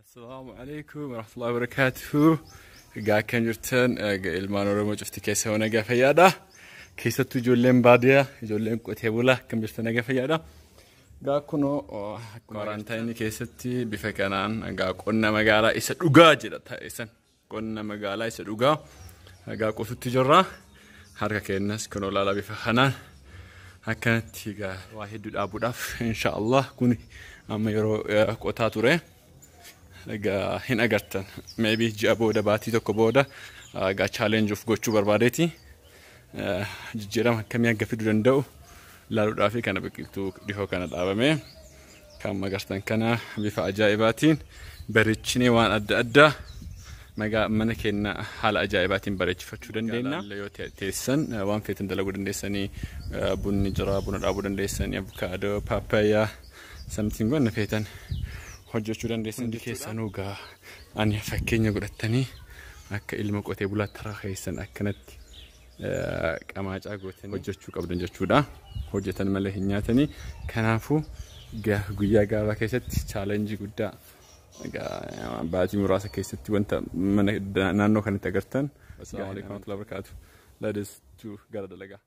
Assalaamu alaikum warahmatullahi wabarakatuh. Egaa akkam jirtan ilmaan Oromoo cufti keessa hoo nagaa fayyaadha. Keessattuu ijoolleen baadiyyaa, ijoolleen qotee bulaa akkam jirtan nagaa fayyaadha. Egaa kunoo kwarantaayinii keessatti bifa kanaan egaa qonna magaalaa isa dhugaa jedha ta'e san qonna magaalaa isa dhugaa egaa qotutti jirra. Harka keenyas kunoo laala bifa kanaan akkanatti egaa waa hedduu dhaabuudhaaf inshaallah kun amma yeroo qotaa ture. Egaa hin agartan maybe ji'a booda baatii tokko booda egaa challenge of gochuu barbaadeeti. Jijjiirama akkamii akka fiduu danda'u ilaaluudhaaf kana biqiltuu dhihoo kana dhaabame kan agartan kana bifa ajaa'ibaatiin bareechinee waan adda addaa mana keenya haala ajaa'ibaatiin bareechifachuu dandeenya. Yoo teessan waan feetan dalaguu dandeessanii bunni jira buna dhaabuu dandeessanii avukaadoo paappaayyaa something wanna feetan hojjechuu dandeessan. Hundi keessanuu gaa ani fakkeenya godhattanii akka ilma qotee bulaa taraa keessan akkanatti qamaacaa gootanii hojjechuu qabdan jechuudha. Hojjetan malee hin nyaatanii. Kanaafuu guyyaa gaabaa keessatti challenge guddaa baatii muraasa keessatti wanta mana naannoo kanatti agartan. Assalaamu alaikum warahmatullahi wabarakatuh. Let us to gara dalagaa.